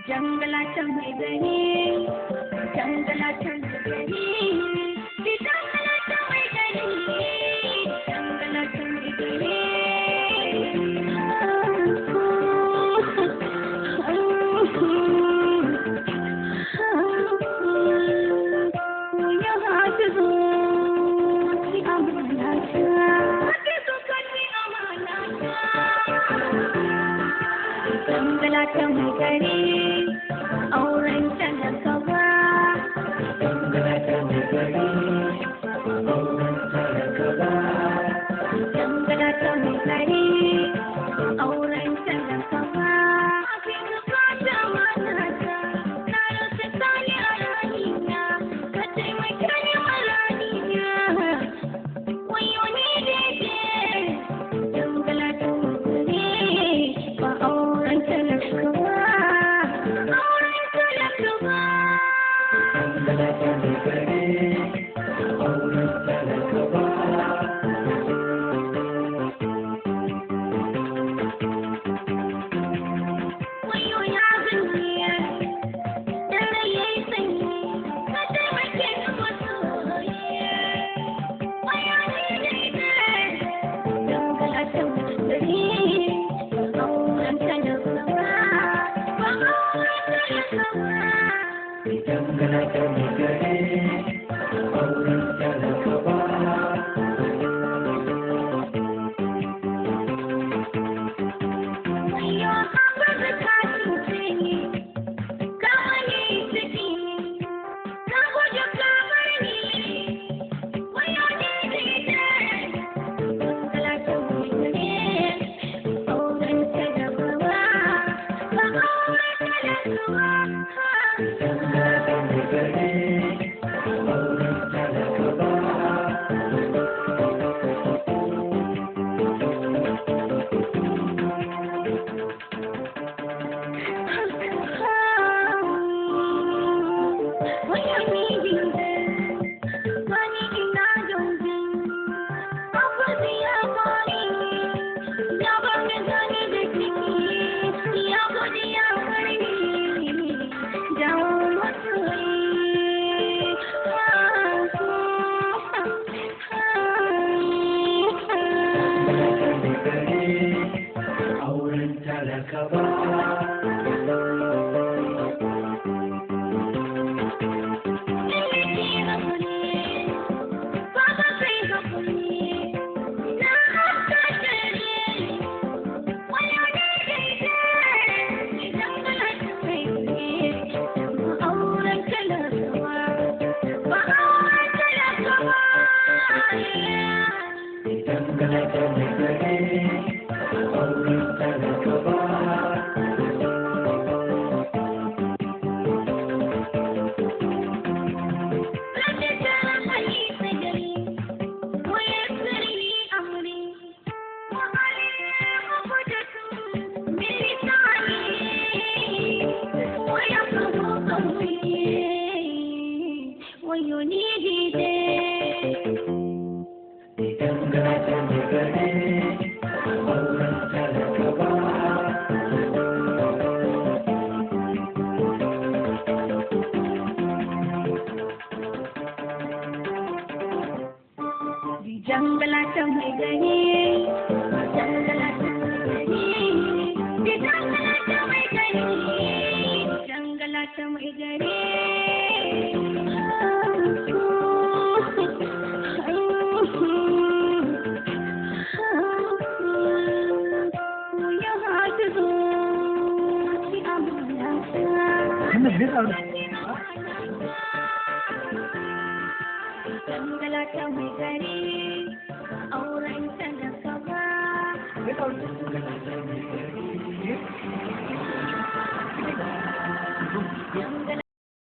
जंगलाच्या मैदानी, जंगलाच्या मैदानी, जंगलाच्या मैदानी, जंगलाच्या मैदानी. जंगलाच्या मैदानी, auren talaka ba. Jangala mai gari, auren talaka ba. Jangala mai gari, auren talaka ba. Abin fata manata, na rasa sani a ranina, ka taimaka ni maranina. Wayo ni daidai, jangala ta mai gari, ba auren talaka ba. Auren talaka ba. Jangala mai gari, auren talaka ba. Wayo ya zanyi, dare ya yi sanyi, ka taimake ni masoyi. Wayo ni daidai, dangala ta gari, ba auren talaka ba, ba auren talaka ba. Jangala mai gari, auren talaka ba. Wayo haɓar ka cuce ni, ka wani ciki, ka guje ka bar ni. Wayo ni daidai, dangala ta gari, auren talaka ba, ba auren talaka ba. Jangala mai gari, auren talaka ba. Jangala mai gari, auren talaka ba. Jangala mai gari, auren talaka ba. Jangala mai gari, auren talaka ba. Jangala mai gari, jangala mai gari, jangala mai gari, jangala mai gari. Jangala mai gari, auren talaka ba. Jangala mai gari. Jangala